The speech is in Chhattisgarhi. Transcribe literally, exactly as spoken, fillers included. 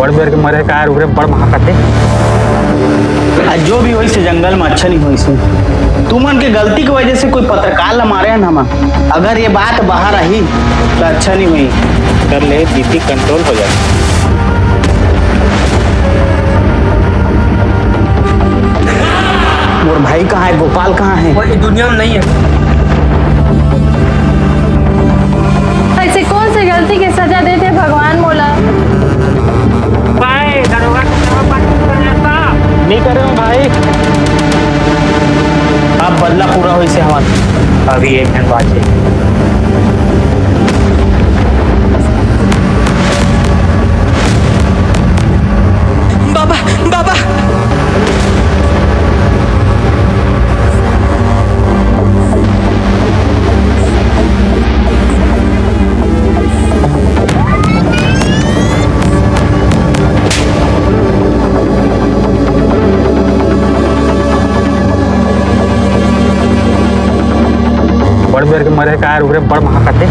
बड़ बेर के मरे का यार, उरे बड़ महाकते। आज जो भी होइस हे जंगल में, अच्छा नहीं होइस हे। तुमन के गलती के वजह से कोई पत्रकार ला मारे हन हमन। अगर ये बात बाहर आही तो अच्छा नहीं होही। कर ले, बीपी कंट्रोल हो जाए। मोर भाई कहाँ हे? गोपाल कहाँ हे? वो ये दुनिया में नहीं है। ऐसे कौन से गलती के सजा देथे भगवान मोला? भाई, दरोगा के तरफ बात नहीं कर रहा था। नहीं कर रहे हो भाई। अब बदला पूरा होइस हे हमर। अभी एक घंटा बाकी हे। बाबा, बाबा। बड़ बेर के मरे का यार, उरे बड़ महाकते।